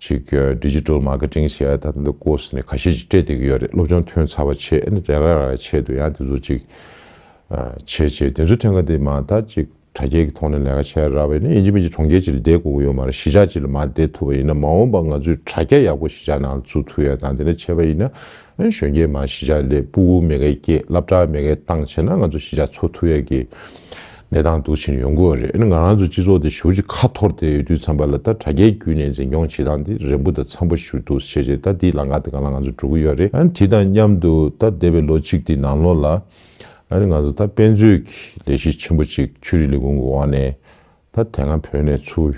ཅིག་ཨ་ཌི་ཇི་ཊལ་མར་ཀེ་ཊིང་ཟེར་ཡ་ད་ལྟ་ཀོར་སི་ནི་ཁ་ཤས་ཅིག་སྤྲད་བསྡད་ཀྱི་ཡོད་རེད། སློབ་སྦྱོང་ཐོན་ཚར་བ་བྱས། ཨ་ནི་རེ་རེ་རེ་རེ་ཆེད་དུ་ཡང་དེ་ཚོ་ཅིག་ཨ་བྱས་བྱས། དེ་ཚོ་ཐད་ཀ་དེ་མ་ད་ཅིག་དྲ་རྒྱའི་གི་ཐོག་ནས་ལས་ཀ་བྱས་རག་པ་ཡིན་ན་ཡིན་གཅིག་མིན་གཅིག་གྲོང་ཁྱེར་ཅིག་ལ་བསྡད་དགོས་ཀྱི་ཡོད་མ་རེད། གཞིས་ཆགས་ཅིག་ལ་མར་བསྡད་ཐུབ་པ་ཡིན་ན། མ་འོངས་པ་ང་ཚོས་དྲ་རྒྱ་ཡག་པོ་གཞིས་ཆགས་ནང་ལ་བཙུགས་ཐུབ་ཡ་དང་། དེ་འདྲ་བྱས་པ་ཡིན་ན་ཨ་ནི་གཞོན་སྐྱེས་མར་གཞིས་ཆགས་སླེབས། སྤུ་གུ་མེད་མཁན་སྐྱེས། སློབ་གྲྭ་མེད་མཁན་བཏང་བྱས་ན་ང་ཚོ་གཞིས་ཆགས་འཚོ་ཐུབ་ཡ་གི་གནས་སྟངས་འདུག་ཕྱིན་ཡོང་གི་ཡོད་རེད། ཨ་ནི་ང་རང་ཚོ་སྤྱི་ཚོགས་དེ་ཞེ་པོ་ཅིག་ཁ་འཐོར་བསྡད་ཡོད་དུས་ཙམ་པ་ལ། ད་དྲ་རྒྱའི་བརྒྱུད་ནས་འཛིན་སྐྱོང་བྱེད་སྟངས་དེ་རན་པོ་དང་འཚམ་པོ་ཞིག་འདུག་བྱས་བྱས། ད་དེའི་ལམ་ཁ་དེ་སྒང་ལ་ང་ཚོ་འགྲོ་གི་ཡོད་རེད། ཨ་ནི་དེ་དང་མཉམ་དུ་ད་འདས་པའི་ལོ་གཅིག་དེའི་ནང་ལོགས་ལ་ཨ་ནི་ང་ཚོ་ད་དཔེ་མཛོད་ཀྱི་ལས་གཞི་ཆེན་པོ་ཅིག་ཆོས་རིག་ལས་ཁུངས་ཀྱི་འོག་ནས་ད་དེ་སྔ་བོད་ནས་ཚུར་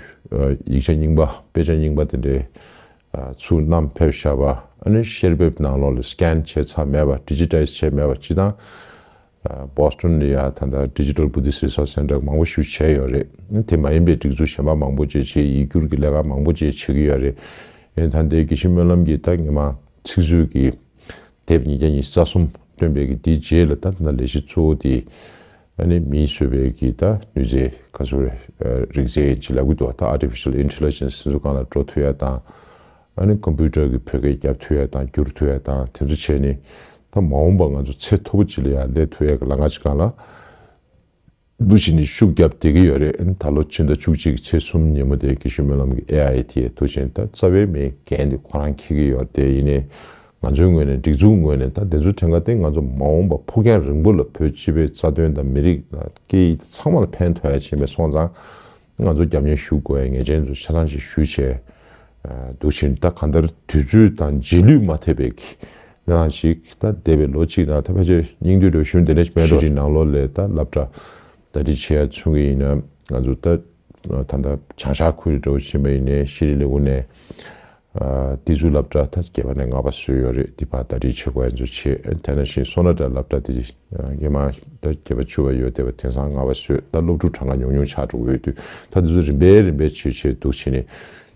ཡིག་ཆ་རྙིང་པ། དཔེ་ཆ་རྙིང་པ་དེ་འདྲའི་ཚུར་བསྣམས་ཕེབས་བཞག་པ། ཨ་ནི་བཤེར་འབེབས་ནང་ལོགས་ལ་སི་ཀེན་བྱས་ཚར་མེད་པ། ཌི་ཇི་ཊའིཛ་བྱས་མེད་པ། སྤྱིར་བཏང་ཨ་བྷོ་སི་ཊོན་ལ་ཡ་ད་ལྟ་Digital Buddhist Resource Center་མང་པོ་ཞིག་བྱས་ཡོད་རེད། དེ་མ་ཡིན་པའི་སྒྲིག་འཛུགས་གཞན་པ་མང་པོ་ཅིག་བྱས། ཡིག་སྒྱུར་གྱི་ལས་ཀ་མང་པོ་ཅིག་བྱེད་ཀྱི་ཡོད་རེད། ཨེ་ད་ལྟའི་དགེ་བཤེས་སྨོན་ལམ་གྱིས་ད་སྔོན་མ་ཚིག་མཛོད་ཀྱི་དེབ་ཉིས་བརྒྱ་ཉི་ཤུ་རྩ་གསུམ་བཏོན་པའི་གི་དེའི་རྗེས་ལ་ད་ད་ལས་གཞི་གཙོ་བོ་དེ་ཨ་ནི་མིས་བཟོས་པའི་གི་ད་ནུས་རྩལ་ག་ཚོད་རེད། ཨ་རིག་རྩལ་ཅིག་ལབ་ཀྱི་འདུག་ད་Artificial Intelligence་དེ་ཚོ་སྒང་ལ་འགྲོ་ཐུབ་ཡ་དང་། ཨ་ནི་ཀམ་པུ་ཊར་གྱི་བོད་སྐད་རྒྱབ་ཐུབ་ཡ་དང་བསྒྱུར་ཐུབ་ཡ་དང་། དེ་ཚོ་བྱས་ནས་ད་མ་འོངས་པ་ང་ཚོ་ཚད་མཐོ་པོ་ཅིག་ལ་ཡར་སླེབས་ཐུབ་ཡ་གི་ལམ་ཁ་ཅིག་སྒང་ལ་འདུག་བྱས་ནས་ཤུགས་བརྒྱབ་བསྡད་ཀྱི་ཡོད་རེད། ཨ་ནི་ད་ལོ་ཕྱི་ཟླ་བཅུ་གཅིག་ཚེས་གསུམ་ཉིན་མོ་དེ་དགེ་བཤེས་སྨོན་ལམ་གྱི་ཨེ་ཨའི་དེ་འདུག་བྱས་ནས་ད་རྩ་བའི་མིའི་འགན་དེ་ཁོ་རང་འཁྱེར་གྱི་ཡོད་རེད། དེ་ཡིན་ནའི་ང་ཚོའི་ངོས་ནས་སྒྲིག་འཛུགས་ངོས་ནས་ད་དེ་ཚོའི་ཐད་ཀ་དེ་ང་ཚོ་མ་འོངས་པ་ཕུགས་རྒྱང་རིང་པོ་ལ་བོད་སྤྱི་པའི་རྩ་དོན་དང་མི་རིགས་དང་སྐད་ཡིག་ཚང་མ་ལ་ཕན་ཐོགས་ཡ་བྱས་པ་སོང་ཙང་། ང་ཚོ་རྒྱབ་གཉེར་ཞུ་དགོས་པའི་ངེས་ཅན་ཚོ་ཆ་ཚང་ཞིག་ཞུས་བྱས་འདུག་བྱས་ནས། ད་གང་ལྟར་དུས་ཚོད་དང་རྗེས་ལུས་མ་ཐེབས་པའི་གི་ནང་ཞིག་ད་འདས་པའི་ལོ་གཅིག་ནང་ད་ཕལ་ཆེར་སྙིང་བསྡུས་འགྲོ་ཤུལ་དེ་འདྲ་ཞིག་མེད་འགྲོ། ཤེས་རིག་ནང་ལོགས་ལ་ད་སློབ་གྲྭ་ད་འདི་བྱེད་ཡ་མཚོན་གྱི་ཡིན་ན། ང་ཚོ་ད་ད་ལྟ་བྱང་ཤར་ཁུལ་འགྲོ་བཞིན་པ་ཡིན་ནའི་ཤེས་རིག་ལས་ཁུངས་ནས་ ཨ་དེ་ཚོའི་སློབ་གྲྭ་ད་བརྒྱད་པ་ནས་ལྔ་པ་བཟོས་ཡོད་རེད། དེ་ཕར་ཟླ་སྒྲིལ་བྱེད་དགོས་ཡ་ཚོ་བྱས། དེ་ནང་བཞིན་སོ་ན་ཊ་སློབ་གྲྭ་དེ་སྔོན་མ་ད་བརྒྱད་པ་བཅུ་པ་ཡོད་བསྡད་པ་དེང་སང་ལྔ་པ་བཟོས། ད་སློབ་ཕྲུག་གྲངས་ཀ་ཉུང་ཉུང་ཆགས་འགྲོ་གི་ཡོད་དུས། ད་དེ་ཚོ་རིམ་པས་རིམ་པས་བྱས་བྱས་འདུག་བྱས་ནས་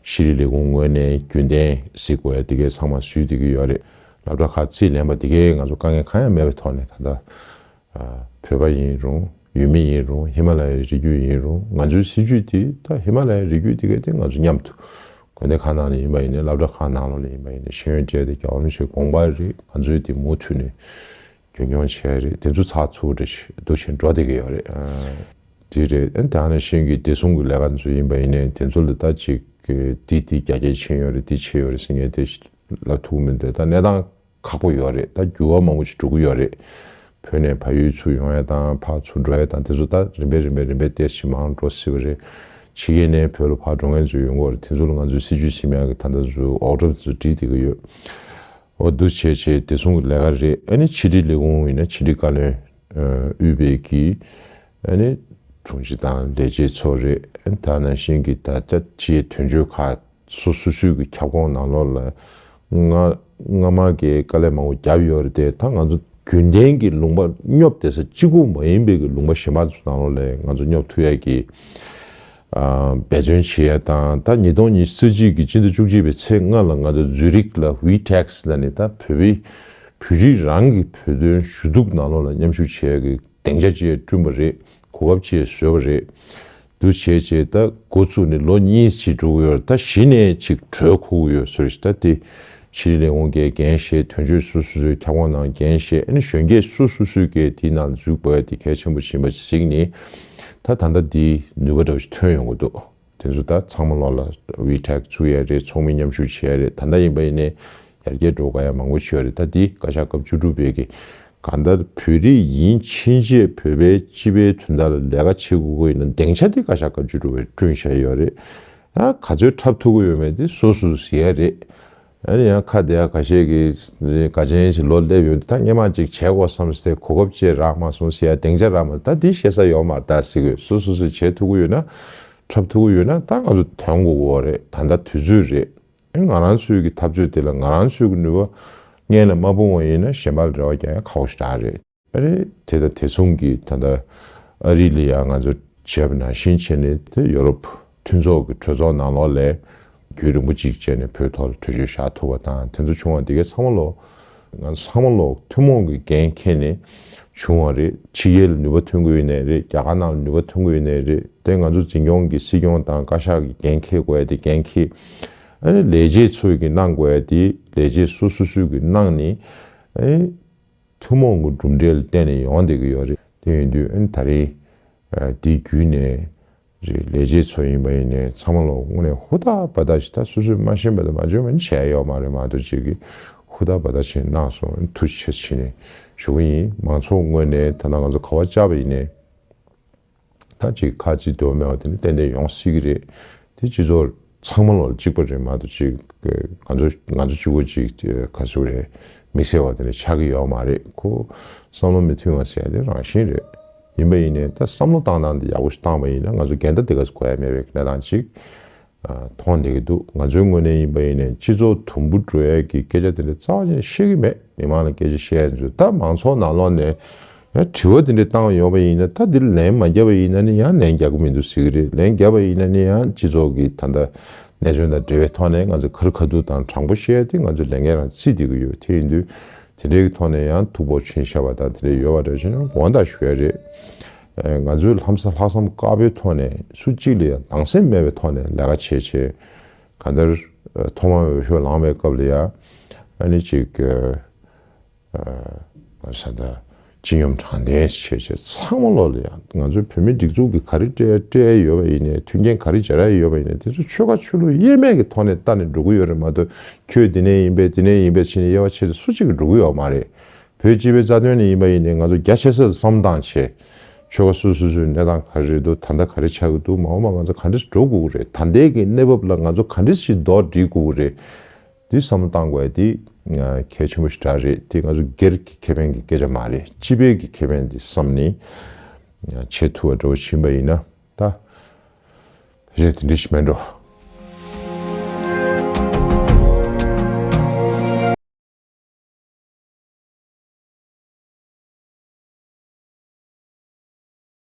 ཤེས་རིག་ལས་ཁུངས་ངོས་ནས་རྒྱུན་གཏན་གཟིགས་དགོས་ཡ་དེ་གས་ཚང་མ་བཟོས་བསྡད་ཀྱི་ཡོད་རེད། སློབ་གྲྭ་ཁག་རྩིས་ལེན་པ་དེ་གས་ང་ཚོ་དཀའ་ངལ་གང་ཡང་མེད་པའི་ཐོག་ནས་ད་ལྟ་ཨ་བོད་པ་ཡིན་རུང་ཡུལ་མི་ཡིན་རུང་ཧི་མ་ལ་ཡའི་རི་རྒྱུད་ཡིན་རུང་ང་ཚོའི་སྲིད་ཇུས་དེ་ད་ཧི་མ་ལ་ཡའི་རི་རྒྱུད་དེ་གས་དེ་ང་ཚོ་མཉམ་དུ་དགོན་སྡེ་ཁག་ནང་ལ་ཡིན་པ་ཡིན་ནའི་སློབ་གྲྭ་ཁག་ནང་ལོགས་ལ་ཡིན་པ་ཡིན་ནའི་ཤེས་ཡོན་སྤྲད་དེ་རྒྱལ་བ་རིན་པོ་ཆེའི་དགོངས་པ་རེད། ང་ཚོས་དེ་མུ་མཐུད་ནས་རྒྱུན་འཁྱོངས་བྱས་རེད། དེ་ཚོ་ཚགས་ཚུད་རེ་འདུག་བྱས་འགྲོ་བསྡད་ཀྱི་ཡོད་རེད། ཨ་དེ་རེད། ཨ་དེ་ནང་བཞིན་གྱི་བདེ་སྲུང་གི་ལས་ཀ་ཚོ་ཡིན་པ་ཡིན་ནའི་དེ་ཚོ་ལ་ད་ཅིག་དེ་དེ་རྒྱ་སྐྱེད་ཕྱིན་ཡོད་རེད། དེ་བྱས་ཡོད་རེད་ཟེར་མཁན་དེ་ལབ་ཐུབ་ཀྱི་མི་འདུག་ད་གནས་སྟངས་ཁག་པོ་ཡོད་རེད། ད་འགྱུར་བ་མང་པོ་ཞིག་འགྲོ་གི་ཡོད་རེད། བོད་ནས་ཕ་ཡུལ་ཚུར་ཡོང་ཡ་དང་ཕར་ཚུར་འགྲོ་ཡ་དང་དེ་ཚོ་ད་རིམ་པས་རིམ་པས་རིམ་པས་ཏོག་ཙམ་མང་འགྲོ་སྲིད་པ་རེད། ཕྱི་རྒྱལ་ནས་བོད་ལ་ཕར་འགྲོ་མཁན་ཚོ་ཡོང་གི་ཡོད་རེད། དེ་ཚོ་ལ་ང་ཚོས་སྲིད་ཇུས་ཟིན་ཡ་གི་ད་ལྟ་ཚོ་འོག་གྲབས་ཚོ་བསྒྲིགས་བསྡད་ཀྱི་ཡོད། འོ་འདུག་བྱས་བྱས་བདེ་སྲུང་གི་ལས་ཀ་རེད། ཨ་ནི་ཕྱི་དྲིལ་ལས་ཁུངས་ཡིན་ན་ཕྱི་དྲིལ་བཀའ་བློན་ཨ་དབུས་པའི་གི་ཨ་ནི་དྲུང་ཆེ་དང་ལས་བྱེད་ཚོ་རེད། ཨ་ནི་ད་ནང་བཞིན་གྱི་ད་ལྟ་ཕྱིའི་དོན་གཅོད་ཁག་སོ་སོ་སོའི་གི་ཁྱབ་ཁོངས་ནང་ལོགས་ལ་སྔ་སྔ་མ་གི་དཀའ་ལས་མང་པོ་བརྒྱབ་ཡོད་རེད་དེ། ད་ང་ཚོ་རྒྱུན་ལྡན་གྱི་ལུང་པ་སྙོབ་བསྡད་ས་གཅིག་པུ་མ་ཡིན་པའི་གི་ལུང་པ་གཞན་པ་ཚོ་ནང་ལོགས་ལ་ང་ཚོ་སྙོབ་ཐུབ་ཡ་གི་ཨ་འབད་བརྩོན་བྱེད་ཡ་དང་། ད་ཉིས་སྟོང་ཉི་ཤུ་རྩ་གཅིག་གི་སྤྱི་ཟླ་བཅུ་གཅིག་པའི་ཚེས་ལྔ་ལ་ང་ཚོ་ཛུ་རིག་ལ་ཝི་ཊེག་ལ་ནི་ད་བོད་པའི་བོད་རིགས་རང་གི་བོད་དོན་ཞུ་གཏུག་ནང་ལོགས་ལ་མཉམ་ཞུགས་བྱེད་ཡ་གི་སྡིངས་ཆ་ཅིག་བསྐྲུན་པ་རེད། གོ་སྐབས་ཅིག་བཟོས་པ་རེད། འདུ་བྱས་བྱས་ད་འགོ་བཙུགས་ནས་ལོ་གཉིས་ཅིག་འགྲོ་གི་ཡོད་རེད། ད་གཞི་ནས་ཅིག་གྲོས་འཁོར་གི་ཡོད་ཟེར་ཞིག་ད་དེ་ཕྱི་དྲིལ་ལས་ཁུངས་ཀྱིས་འགན་བཞེས། དོན་གཅོད་སོ་སོ་སོའི་ཁྱབ་ཁོངས་ནང་འགན་བཞེས། ཨ་ནི་གཞོན་སྐྱེས་སོ་སོ་སོས་ཀྱིས་དེའི་ནང་འཛུལ་དགོས་ཡ་དེ་གལ་ཆེན་པོ་ཡིན་པ་གཟིགས་ནས་ད་ད་ལྟ་དེའི་ནུས་པ་འདྲ་བོ་ཞིག་ཐོན་ཡོང་གི་འདུག་དེ་ཚོ་ད་ཚང་མ་ལོགས་ལ་ཝི་ཊེག་བཙུགས་ཡ་རེད། ཚོགས་མི་མཉམ་ཞུགས་བྱེད་ཡ་རེད། ད་ལྟ་ཡིན་པ་ཡིན་ནའི་ཡར་རྒྱས་འགྲོ་དགོས་ཡ་མང་པོ་ཞིག་ཡོད་རེད། ད་འདི་བཀའ་ཤག་སྐབས་བཅུ་དྲུག་པའི་གི་གང་ལྟར་བོད་རིགས་ཡིན་ཕྱིན་ཆད་བོད་པའི་སྤྱི་པའི་དོན་དག་ལ་ལས་ཀ་བྱེད་དགོས་ཀྱི་ཡིན་ན་སྡིངས་ཆ་དེ་བཀའ་ཤག་སྐབས་བཅུ་དྲུག་པས་བསྐྲུན་བཞག་ཡོད་རེད། ད་ག་ཚོད་འཁྲབ་ཐུབ་ཀྱི་ཡོད་མེད་དེ་སོ་སོས་ཟེར་ཡ་རེད། ཨ་ནི་ཡང་ཁ་བདེ་ཡ་ཁ་ཤས་ཀྱིས་དགའ་ཆེན་ཞིག་ལོ་སླེབས་ཡོང་དུས་ད་སྔོན་མ་ཅིག་བྱས་དགོས་བསམ་སྟེ་གོ་སྐབས་ཅིག་རག་མ་སོང་ཟེར་ཡ་སྡིངས་ཆ་རག་མ་ད་འདི་བཤད་ས་ཡོད་མ་རེད། ད་ཟེར་གི་སོ་སོ་སོས་བྱེད་ཐུབ་ཀྱི་ཡོད་ན་འཁྲབ་ཐུབ་ཀྱི་ཡོད་ན་ད་ང་ཚོ་དོན་དགོས་ཀྱི་ཡོད་རེད། ད་ལྟ་དུས་ཚོད་རེད། ང་རང་ཚོའི་གི་འཐབ་རྩོད་དེ་ལ་ང་རང་ཚོའི་གི་ནུས་པ་སྔོན་ལ་མ་སྤུངས་པ་ཡིན་ན་གཞན་པ་ལ་རེ་བ་རྒྱག་ཡ་ཁག་པོ་ཞེ་དྲག་རེད། ཨ་རེ་དེ་དང་དེ་མཚུངས་ཀྱི་ད་ལྟ་ཨ་རི་ལ་ཡང་ང་ཚོ་བྱས་པ་ནང་བཞིན་བྱས་ནས་དེ་ཡོ་རོབ་མཐུན་ཚོགས་ཀྱི་གྲོས་ཚོགས་ནང་ལོགས་ལ་རྒྱུན་རིང་པོ་ཅིག་བྱས་ནས་བོད་ཐོག་ལ་གྲོས་ཆོད་བཞག་ཐུབ་པ་དང་དེ་ཚོ་བྱུང་བ་དེ་གའི་ཚང་མ་ལོག་ང་ཚོ་ཚང་མ་ལོག་ཐུན་མོང་གི་འགན་འཁྱེར་ནས་བྱུང་བ་རེད། ཕྱི་རྒྱལ་ལ་ནུས་པ་ཐོན་གྱི་ཡོད་ནའི་རེད། རྒྱ་གར་ནང་ལ་ནུས་པ་ཐོན་གྱི་ཡོད་ནའི་རེད། དེ་ང་ཚོ་འཛིན་སྐྱོང་གི་སྲིད་སྐྱོང་དང་བཀའ་ཤག་གི་འགན་འཁྱེར་དགོས་ཡ་དེ་འགན་འཁྱེར། ཨ་ནི་ལས་བྱེད་ཚོས་ཀྱི་གནང་དགོས་ཡ་དེ་ལས་བྱེད་སོ་སོ་སོས་ཀྱི་གནང་ནས་ཨ་ནི་ཐུན་མོང་གི་གྲུབ་འབྲས་ལ་བརྟེན་ནས་ཡོང་བསྡད་ཀྱི་ཡོད་རེད། དེ་ཡིན་དུས་ཨ་ནི་ད་རེས་ཨ་དེ་བརྒྱུད་ནས་རེད། ལས་བྱེད་ཚོ་ཡིན་པ་ཡིན་ནའི་ཚང་མ་ལོག་དངོས་གནས་ཧུར་ཐག་འབད་ཐག་ཞིག་ད་སོ་སོས་མ་ཤེས་པ་དང་མ་འཇོན་པ་ནི་བྱས་ཡོད་མ་རེད་མ་གཏོགས་ཅིག་གིས་ཧུར་ཐག་འབད་ཐག་བྱས་གནང་སོང་། ཐུགས་རྗེ་ཆེ་ཕྱིན་ནས་ཞུ་གི་ཡིན། མང་ཚོགས་ངོས་ནས་ད་ལྟ་ང་ཚོ་ག་པར་བཅར་བ་ཡིན་ནའི་ད་ཅིག་ཁག་ཅིག་འདོད་མེད་པ་དེ་ནི་ཏན་ཏན་ཡོང་སྲིད་ཀྱི་རེད། དེ་སྤྱི་ཚོགས་ཚང་མ་ལོག་གཅིག་པ་རེད་མ་གཏོགས་ཅིག་ང་ཚོ་ང་ཚོ་གཅིག་པོ་ཅིག་ག་ཚོད་རེད། དམིགས་བསལ་བ་དེ་འདྲ་ཆགས་ཀྱི་ཡོད་མ་རེད། ཁོ་བསམ་བློ་མི་མཐུན་པ་ཟེར་ཡ་དེ་རང་བཞིན་རེད། ཡིན་པ་ཡིན་ནའི་ད་བསམ་བློ་བཏང་སྟངས་དེ་ཡག་པོ་ཞིག་བཏང་པ་ཡིན་ན་ང་ཚོ་འགལ་ཟླ་དེ་ག་ཚོད་དགོས་ཡ་མེད་པའི་གནས་སྟངས་ཅིག་ཨ་མཐོང་བསྡད་ཀྱི་འདུག་ང་ཚོའི་ངོས་ནས་ཡིན་པ་ཡིན་ནའི་སྤྱི་ཚོགས་དུམ་བུ་འགྲོ་ཡ་གི་སྐད་ཆ་དེ་འདྲ་རྩ་བ་ཉིད་ནས་བཤད་ཀྱི་མེད། མི་མང་ལ་སྐད་ཆ་བཤད་ཡ་ཚོ་ད་མང་ཚོགས་ནང་ལོགས་ནས་ཡང་དྲི་བ་དེ་འདྲ་བཏང་ཡོང་བ་ཡིན་ན་ད་འདིར་ལན་མ་བརྒྱབ་པ་ཡིན་ན་ནི་ཡང་ལན་རྒྱག་གི་མི་འདུག་ཟེར་གི་རེད། ལན་བརྒྱབ་པ་ཡིན་ན་ནི་ཡང་སྤྱི་ཚོགས་ཀྱི་ད་ལྟ་གནད་དོན་དང་འབྲེལ་བའི་ཐོག་ནས་ང་ཚོ་ཁ་རི་ཁ་ཐུག་དང་དྲང་པོ་བཤད་ཡ་དེ་ང་ཚོ་ལས་འགན་རང་བརྩིས་བསྡད་ཀྱི་ཡོད། དེ་ཡིན་དུས་དེ་འདྲའི་ཐོག་ནས་ཡང་ཐུགས་ཕོག་ཕྱིན་བཞག་པ་དང་དེ་འདྲ་ཡོད་པ་འདྲ་བྱས་ན་དགོངས་དག་ཞུ་ཡ་རེད། ཨེ་ང་ཚོའི་ལྷ་ས་ལྷག་བསམ་དཀར་པོའི་ཐོག་ནས་སུ་གཅིག་ལ་ཡང་སྡང་སེམས་མེད་པའི་ཐོག་ནས་ལས་ཀ་བྱེད་བྱེད། གང་ལྟར་ཨ་ཐོག་མར་འོས་ཤོག་ལངས་པའི་སྐབས་ལ་ཡང་ཨ་ནི་ཅིག་ཨ་ང་ས་ད་སྤྱི་སྙོམས་དྲང་བདེན་བྱེད་བྱེད་ཚང་མ་ལོག་ལ་ཡང་ང་ཚོའི་བོད་མིའི་སྒྲིག་འཛུགས་ཀྱི་ག་རེ་སྤྲད་སྤྲད་ཡོད་པ་ཡིན་ནའི་མཐུན་རྐྱེན་ག་རེ་སྦྱར་ཡ་ཡོད་པ་ཡིན་ནའི་དེ་ཚོ་ཆོལ་ཁ་ཆོས་ལུགས་དབྱེ་མེད་ཀྱི་ཐོག་ནས་ལྟ་ནས་འགྲོ་གི་ཡོད་རེད་མ་གཏོགས་ཁྱོད་འདི་ནས་ཡིན་པས་འདི་ནས་ཡིན་པས་བྱས་ནས་དབྱེ་བ་ཕྱེ་ཏེ་སུ་གཅིག་གིས་འགྲོ་གི་ཡོད་མ་རེད། བོད་སྤྱི་པའི་རྩ་དོན་ནས་ཡིན་པ་ཡིན་ནའི་ང་ཚོ་རྒྱ་ཆེ་ས་བསམ་སྟངས་བྱས། ཆོལ་ཁ་སོ་སོ་སོའི་གནས་སྟངས་ག་རེ་རེད་འདུག་ད་ལྟ་ག་རེ་ཆགས་ཀྱི་འདུག་མ་འོངས་པ་ང་ཚོ་ག་འདྲ་ཞིག་འགྲོ་དགོས་ཀྱི་རེད། ད་ལྟའི་གི་གནས་བབ་ལ་ང་ཚོ་ག་འདྲ་ཞིག་རྡོག་སྒྲིལ་དགོས་ཀྱི་རེད། འདི་བསམ་བློ་བཏང་དགོས་ཡ་འདི་གལ་ཆེན་པོ་ཞིག་རེད། འདི་ང་ཚོ་སྒེར་གྱི་ཁེ་ཕན་གྱི་སྐད་ཆ་མ་རེད། སྤྱི་པའི་གི་ཁེ་ཕན་འདི་བསམ་ནས་བྱེད་ཐུབ་པ་འདྲ་བོ་ཕྱིན་པ་ཡིན་ན་ད་རེད། དེ་འདྲ་ཞིག་མེད་འགྲོ།